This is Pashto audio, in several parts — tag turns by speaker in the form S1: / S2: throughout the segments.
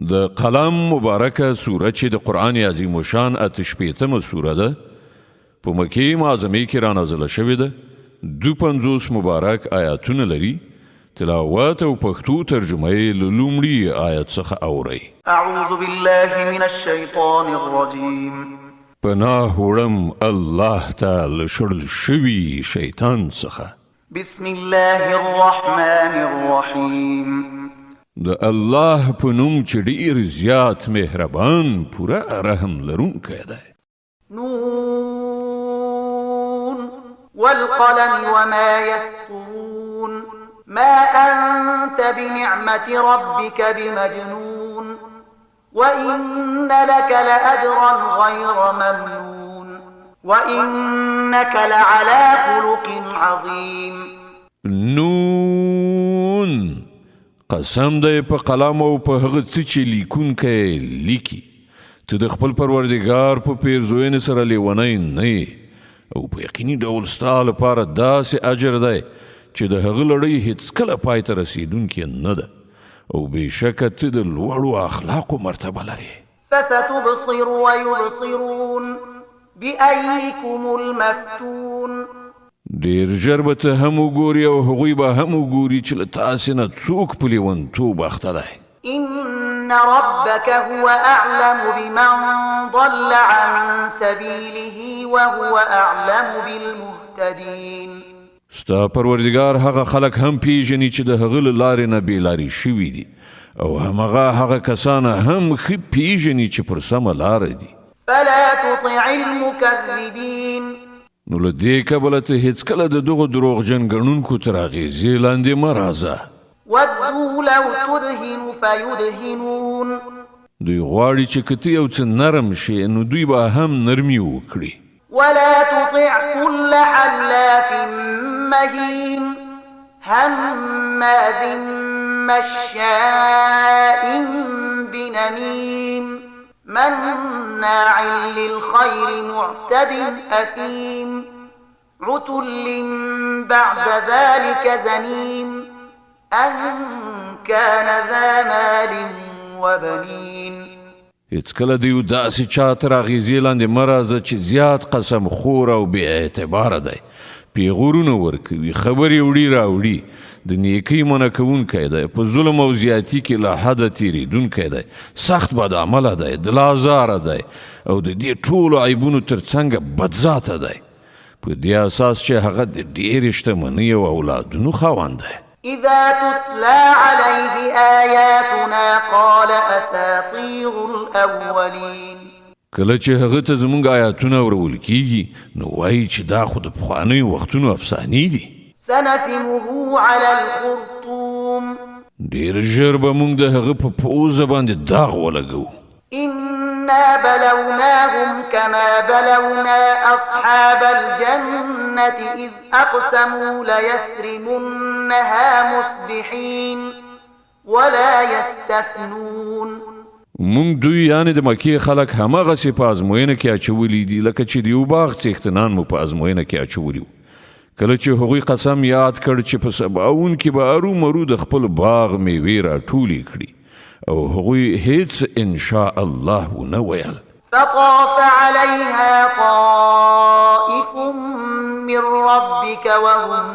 S1: د قلم مبارکه سوره چې د قرآن عظیم شان 68مه سوره ده، په مکې معظمې کې را نازله شوې ده، 52 مبارک آیاتونه لري. تلاوت او پښتو ترجمه یې له لومړي آیت څخه اورئ.
S2: اعوذ بالله من الشیطان الرجیم.
S1: پناه وړم الله ته له شړل شوي شیطان څخه.
S2: بسم الله الرحمن الرحیم.
S1: د الله په نوم چې ډیر زیات مهربان، پوره رحم لرونکی دی.
S2: نون والقلم وما يسطرون، ما أنت بنعمة ربك بمجنون، وإن لك لأجرا غير ممنون، وإنك لعلى خلق عظيم.
S1: نون، قسم دی په قلم او په هغه څه چې لیکونکی لیکي. ته د خپل پروردګار په پیرزوینې سره لیونی نه یې، او په یقیني ډول ستا لپاره داسې اجر دی چې د هغه لړۍ هیڅکله پای ته رسېدونکې نه ده، او بېشکه ته د لوړو اخلاقو مرتبه لرې.
S2: فستبصر ويبصرون بأيكم المفتون.
S1: ډېر ژر به ته هم وګوري او هغوی به هم وګوري چې له تاسې نه څوک په لیونتوب اخته دی.
S2: إن ربك هو أعلم بمن ضل عن سبيله وهو أعلم بالمهتدين.
S1: ستا پروردګار هغه خلک هم پیژني چې د هغه له لارې نه بې لارې شوي دي، او همغه هغه کسان هم ښه پیژني چې پر سمه لاره دي.
S2: فلا تطع المكذبين.
S1: نو له دې کبله ته هیڅکله د دغو دروغجن ګڼونکو تر اغېزې لاندې مه راځه.
S2: ودوا لو تدهن فيدهنون.
S1: دوی غواړي چې که ته یو څه نرم شې، نو دوی به هم نرمي وکړي.
S2: ولا تطع كل حلاف مهين، هماز مشاء بنميم، مناع للخير معتد أثيم، عتل بعد ذلك زنيم، أن كان ذا مال وبنين.
S1: هیڅکله د یو داسې چا تر اغېزې لاندې مه راځه چې زیات قسم خور او بې اعتباره دی، پیغورونه ورکوي، خبرې وړي راوړي، د نیکۍ منع کوونکی دی، په ظلم او زیاتي کې له حده تېرېدونکی دی، سخت بدعمله دی، دلازاره دی، او د دې ټولو عیبونو ترڅنګه بدذاته دی، په دې اساس چې هغه د ډېرې شتمنۍ او اولادونو خاوند دی.
S2: إذا تتلى عليه آياتنا قال أساطير الأولين.
S1: کله چې هغه ته زموږ آیاتونه اورول کیږي، نو وایي چې دا خو د پخوانیو وختونو افسانې دي.
S2: سنسمه على الخرطوم.
S1: ډېر ژر به موږ د هغه په پوزه باندې داغ ولګوو.
S2: إنا بلوناهم كما بلونا أصحاب الجنة إذ أقسموا ليسرمنها مصبحين ولا يستثنون.
S1: موږ دوی، یعنې د مکې خلک، هماغسې په ازموینه کې اچولي دي لکه چې د یو باغ څښتنان مو په ازموینه کې اچولي وو، کله چې هغوی قسم یاد کړ چې په سباون کې به ارومرو د خپل باغ میوې راټولې کړي، او هغوی هیڅ ان شاء الله ونه ویل.
S2: فطاف عليها طائف من ربك وهم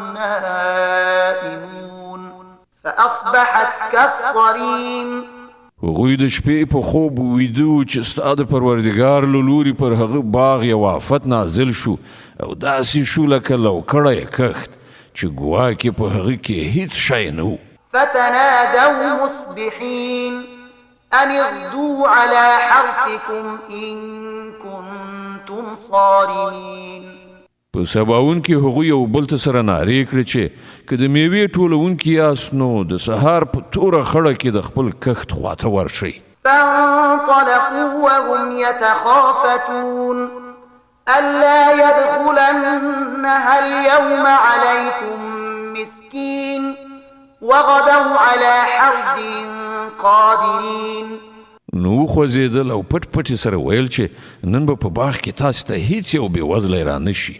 S2: نائمون، فأصبحت كالصريم.
S1: هغوی د شپې په خوب ویده وو چې ستا د پروردګار له لوري پر هغه باغ یو آفت نازل شو، او داسې شو لکه لو کړی کښت چې ګواکې په هغه کې هیڅ شی نه و.
S2: فتنادوا مصبحين أن اغدوا على حرثكم إن كنتم صارمين.
S1: په سباون کې هغوی یو بل ته سره نارې کړې چې که د میوې ټولوونکي یاست، نو د سهار په توره خړه کې د خپل کښت خواته ورشئ.
S2: فانطلقوا وهم يتخافتون ألا يدخلنها اليوم عليكم مسكين، وغدوا على حرد قادرين.
S1: نو وخوځېدل او پټ پټ یې سره ویل چې نن به په باغ کې تاسې ته هیڅ یو بېوزلی رانه شي.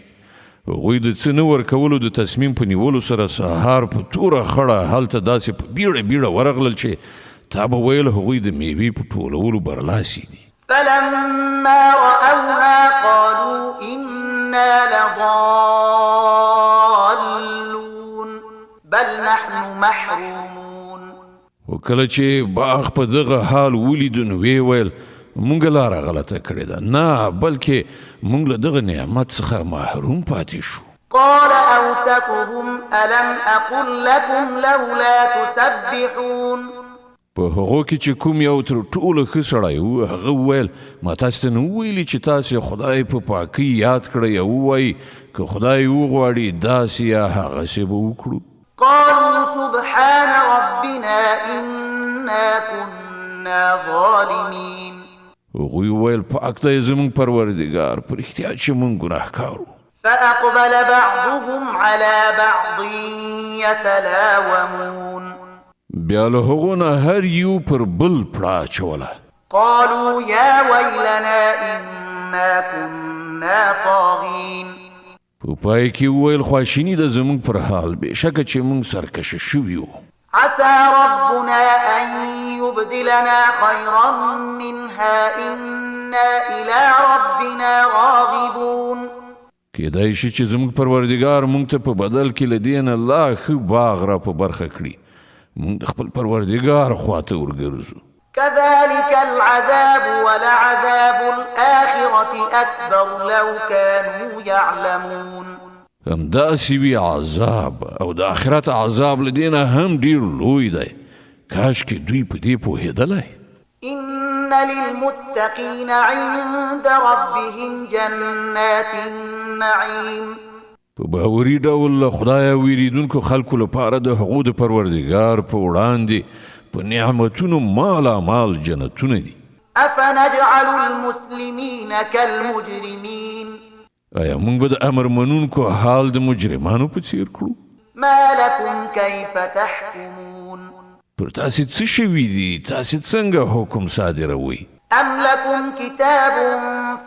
S1: هغوی د څه نه ورکولو د تصمیم په نیولو سره سهار په توره خړه هلته داسې په بیړه بیړه ورغلل چې تا به ویل هغوی د میوې په ټولولو برلاسي دي.
S2: فلما رأوها قالوا إنا لضالون بل نحن محرومون.
S1: خو کله چې باغ په دغه حال ولید نو ویې ویل، مونږ لاره غلطه کړې ده، نه بلکې مونږ له دغه نعمت څخه محروم پاتې شو.
S2: قال اوسطهم الم اقل لكم لولا تسبحون.
S1: په هغو کې چې کوم یو تر ټولو ښه سړی و، هغه وویل، ما تاسې ته نه ویلي چې تاسې خدای په پاکۍ یاد کړئ او ووایئ که خدای وغواړي داسې یا هغسې به وکړو؟
S2: قالوا سبحان ربنا إنا كنا ظالمين.
S1: هغوی وویل، پاک دی زموږ پروردګار، په رښتیا چې موږ ګناهکار وو.
S2: فأقبل بعضهم على بعض يتلاومون.
S1: بیا له هغو نه هر یو پر بل پړه اچوله.
S2: قالوا يا ويلنا إنا كنا طاغين.
S1: په پای کې وویل، خواشیني ده زموږ پر حال، بېشکه چې موږ سرکشه شوي یو.
S2: عسى ربنا أن يبدلنا خيرا منها إنا إلى ربنا راغبون.
S1: کېدای شي چې زموږ پروردګار موږ ته په بدل کې له دې نه لا ښه باغ را په برخه کړي. موږ د خپل پروردګار خواته ورګرځو.
S2: كذلك العذاب ولعذاب الآخرة أكبر لو كانوا يعلمون.
S1: همداسې وي عذاب، او د آخرت عذاب له دې نه هم ډېر لوی دی. کاشکې دوی په دې پوهېدلی.
S2: إن للمتقين عند ربهم جنات النعيم.
S1: په باوري ډول له خدایه ویریدونکو خلکو لپاره د هغو د پروردګار په وړاندې په نعمتونو مالامال جنتونه دي.
S2: أفنجعل المسلمين كالمجرمين.
S1: آیا موږ به د امر منونکو حال د مجرمانو په څیر کړو؟
S2: ما لكم كيف تحكمون.
S1: پر تاسې څه شوي دي؟ تاسې څنګه حکم صادروئ؟
S2: أم لكم كتاب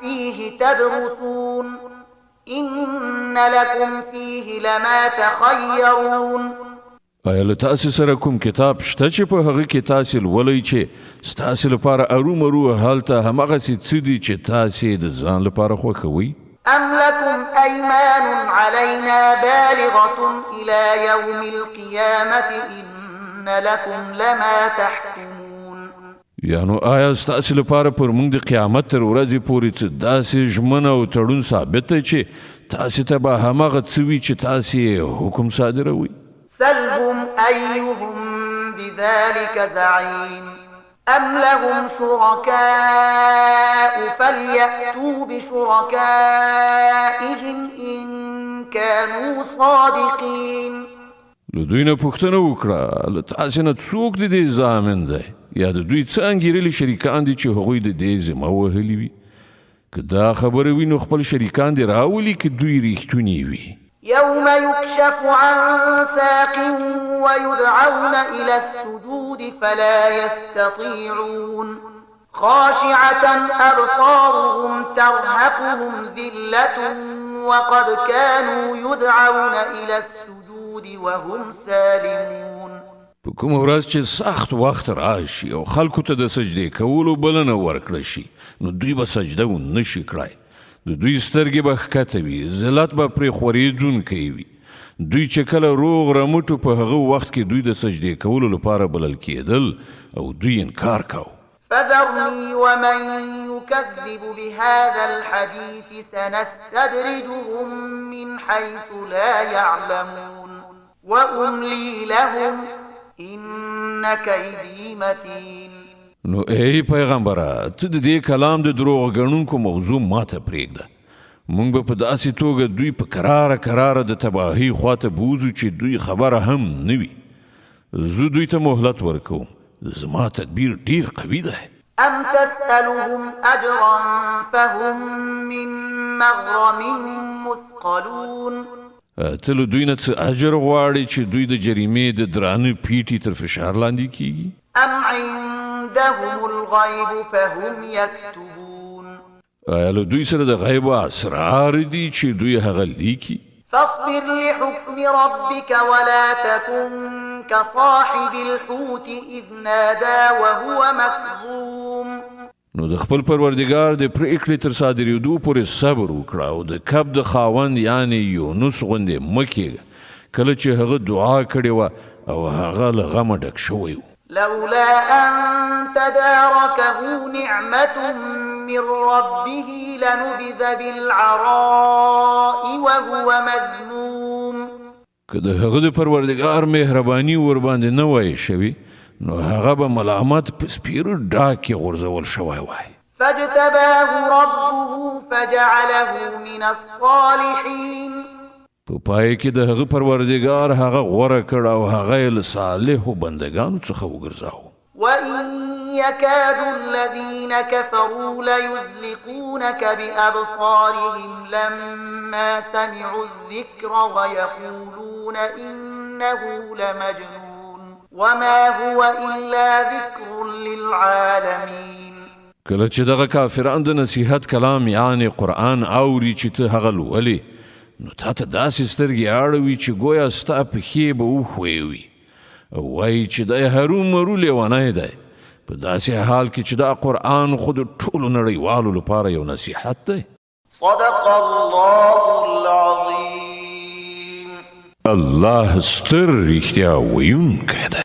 S2: فيه تدرسون إن لكم فيه لما تخيرون.
S1: آیا له تاسې سره کوم کتاب شته چې په هغه کې تاسې لولئ چې ستاسې لپاره ارومرو هلته هماغسې څه دي چې تاسې د ځان لپاره خوښوئ؟
S2: أم لكم أيمان علينا بالغة إلى يوم القيامة إن لكم لما تحكمون.
S1: یا نو آیا ستاسې لپاره پر موږ د قیامت تر ورځې پورې څه داسې ژمنه او تړون ثابت دی چې تاسې ته به هماغه څه وي چې تاسې یې حکم صادروئ؟
S2: سلهم أيهم بذلك زعيم أم لهم شركاء فليأتوا بشركائهم إن كانوا صادقين.
S1: له دوی نه پوښتنه وکړه، له تاسې نه څوک د دې ضامن دی؟ یا د دوی څه انګېرلي شریکان دي چې هغوی د دې ذمه وهلي وي؟ که دا خبره وي نو خپل شریکان دې راولي که دوی رښتوني وي.
S2: يوم يكشف عن ساق ويدعون إلى السجود فلا يستطيعون خاشعة أبصارهم ترهقهم ذلة وقد كانوا يدعون إلى السجود وهم سالمون.
S1: په کومه ورځ چې سخت وخت راشي او خلکو ته د سجدې کولو بلنه ورکړه شي نو دوی به سجده ونه شي کړای. د دوی سترګې به ښکته وي، ذلت به پرې خورېدونکی وي. دوی چې کله روغ رمټو په هغه وخت کې دوی د سجدې کولو لپاره بلل کېدل او دوی انکار کاوه.
S2: فذرني ومن يكذب بهذا الحديث سنستدرجهم من حيث لا يعلمون وأملي لهم إن كيدي متين.
S1: نو ای پیغمبره، ته د دې کلام د دروغ ګڼونکو موضوع ماته پرېږده. مونږ به په داسې توګه دوی په کراره کراره د تباهۍ خواته بوځو چې دوی خبره هم نه وي. زه دوی ته مهلت ورکوم، زما تدبیر ډیر قوي دی.
S2: أم تسألهم أجرا فهم من مغرم مثقلون.
S1: ته له دوی نه څه اجر غواړې چې دوی د جریمې د درانه پیټي تر فشار لاندې کیږي؟
S2: أم عندهم الغيب فهم يكتبون.
S1: آیا له دوی سره د غیب اسرار دي چې دوی هغه لیکي؟
S2: فاصبر لحكم ربك ولا تكن كصاحب الحوت إذ نادى وهو مكظوم.
S1: نو د خپل پروردګار د پرېکړې تر صادرېدو پورې صبر وکړه او د کب د خاوند یعنی یونس غوندې مه کېږه، کله چې هغه دعا کړې وه او هغه له غمه ډک شوی و.
S2: لولا أن تداركه نعمة من ربه لنبذ بالعراء وهو مذموم.
S1: که د هغه د پروردګار مهرباني ورباندې نه وای شوې، نو هغه به ملامت په سپیره ډاګ کې غورځول شوی وای.
S2: فاجتباه ربه فجعله من الصالحين.
S1: په پای کې د هغه پروردګار هغه غوره کړ او هغه یې له صالحو بندګانو څخه وګرځاوه.
S2: وإن يكاد الذين كفروا ليزلقونك بأبصارهم لما سمعوا الذكر ويقولون إنه لمجنون وما هو إلا ذكر للعالمين.
S1: کله چې دغه کافران د نصیحت کلام یعنی قرآن اوري چې ته هغه لولې، نو تا ته داسې سترګې اړوي چې ګویا ستا پښې به وښویوي او وایي چې دی هرومرو لیونی دی، په داسې حال کې چې دا قرآن خو د ټولو نړیوالو لپاره یو نصیحت دی.
S3: صدق الله العظیم.
S1: الله ستر رښتیا ویونکی دی.